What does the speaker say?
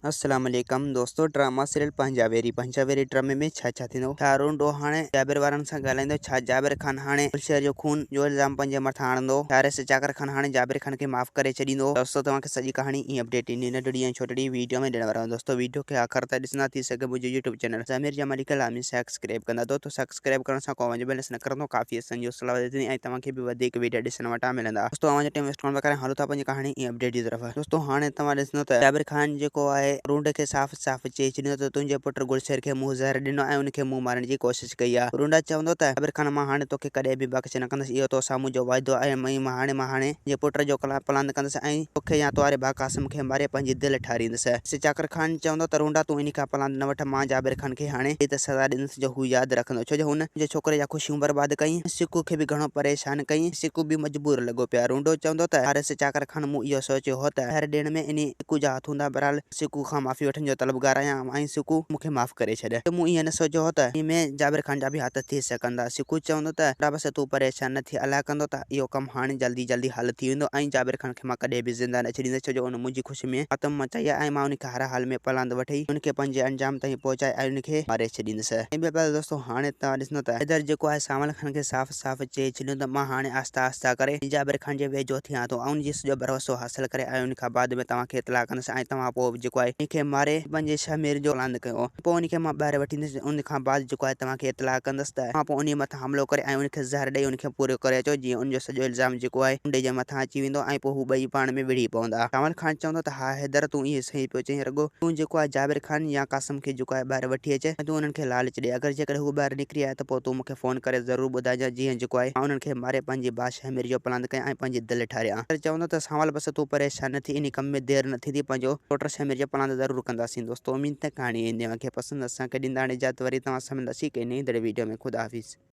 السلام عليڪم دوستو ڊراما سيريل پنهنجا ويري پنهنجا ويري ڊرامي ۾ ڇا ڇا ٿيندو ڇا رونڊو هاڻي جابر وارن سان ڳالهائيندو ڇا جابر خان هاڻي گلشير جو خون جو الزام پنهنجي مٿان آڻندو ڇا رئيس چاڪر خان هاڻي جابر خان کي معاف ڪري ڇڏيندو دوستو توهان کي سڄي ڪهاڻي ۽ اپڊيٽ انهي ننڍڙي ۽ ڇوٽڙي ويڊيو ۾ ڏيڻ وارو آهيان دوستو ويڊيو کي آخر تائين ڏسندا ٿي سگهي منهنجو يوٽيوب چينل ضمير جمالي کي لازمي سبسڪرائب ڪندا دوستو سبسڪرائب ڪرڻ سان ڪو اوهان جو بيلنس نه ڪرندو ڪافي اسان جي حوصلا وڌي ٿيندي ۽ توهان کي به وڌيڪ ويڊيا ڏسڻ وٽان ملندا دوستو اوهان جو ٽائيم ويسٽ ڪونه پيا ڪريان هلو ٿا پنهنجي ڪهاڻي ۽ اپڊيٽ جي طرف دوستو هاڻي توهان ڏسندو ته جابر خان جيڪو آهي رونڊ کي صاف صاف چئي ڇڏيندو ته تنهنجي پٽ گلشير کي مون زهر ڏنو ۽ ان کي مون مارڻ جي ڪوشش ڪئي آهي رونڊا چوندو ته جابر خان مان هاڻي توکي ڪڏهن به بخش نه ڪندس اهو توسان منهنجو واعدو آهي ۽ مان هاڻي مان هاڻي تنهنجي پٽ جو پلاند ڪندس ۽ توکي يا تواري ڀاء قاسم کي ماري پنهنجي دل ٺاريندس. چاڪر خان چوندو ته رونڊا تون انهي کان پلاند نه وٺ، مان جابر خان کي هاڻي اهڙي ته سزا ڏيندس جو هو ياد رکندو، ڇو جو هن منهنجي ڇوڪري جا خوشيون برباد ڪيائين ۽ سڪو کي به گهڻو پريشان ڪيائين، سڪو به مجبور لڳو پيو آهي. رونڊو چوندو ته حارث چاڪر خان مون اهو سوچيو هو ته زهر ڏيڻ ۾ انهي سڪو جا هٿ هوندا، بهرحال سڪو کان معافي وٺڻ جو طلبگار آهيان ۽ سڪو مون کي معاف ڪري ڇڏ، ڇو مون ائين نه سوچيو هو ته انهي ۾ جابر خان جا به هٿ ٿي سگهن ٿا. سڪو چوندو ته رونڊا بس تون پريشان نه ٿي، الله ڪندو ته اهو ڪم هاڻي جلدي جلدي حل ٿي ويندو ۽ جابر خان کي مان ڪڏهن به زنده نه ڇڏيندس ڇو جو ان منهنجي خوشي ۾ ماتم مچائي آهي ۽ مان ان کي هر حال ۾ پلاند وٺي ان کي پنهنجي انجام تائين پهچائي ۽ ان کي ماري ڇڏيندس. ۽ ٻيو پيارا دوستو هاڻي توهان ڏسندو ته حيدر جيڪو آهي سانول خان کي صاف صاف چئي ڇڏيو ته مان هاڻي آهسته آهسته ڪري جابر خان جي ويجهو ٿيان ٿو ۽ ان جي سڄو ڀروسو حاصل ڪري ۽ ان کان بعد ۾ توهان کي اطلاع ڪندس ۽ توهان پوء جيڪو آهي ان کي ماري پنهنجي شهمير جو پلاند ڪيو پوء ان کي مان ٻاهر وٺي ايندس ان کان بعد جيڪو آهي توهان کي اطلاع ڪندس ته توهان پوء انهيء مٿان حملو ڪري ۽ ان کي زهر ڏئي ان کي پورو ڪري اچو جيئن ان جو سڄو الزام جيڪو آهي انڊي جي مٿان اچي ويندو ۽ پوء هو ٻئي پاڻ ۾ وڙهي پوندا. سانول خان چوندو ته ها حيدر تون اهو صحيح پيو چئين رڳو تون جيڪو آهي جابر خان يا قاسم کي جيڪو آهي ٻاهر وٺي اچ ۽ تون انهن کي لالچ ڏي اگر جيڪڏهن هو ٻاهر نڪري آيا ته پوء تون مون کي فون ڪري ضرور ٻڌائجان جيئن جيڪو آهي مان انهن کي ماري پنهنجي ڀاء شهمير جو پلاند ڪيان ۽ پنهنجي دل ٺاريان. حيدر چوندو ته سانول بس تون پريشان نه ٿي انهي ڪم ۾ دير نه ٿيندي پنهنجو پٽ شهمير جو پلاند ضرور ڪنداسين. دوستو اميد ته ڪهاڻي ايندي اوهان کي پسند اسان کي ڏيندا هاڻي اجازت وري توهان سان ملنداسين ڪنهن نئين ايندڙ ويڊيو ۾ خدا حافظ.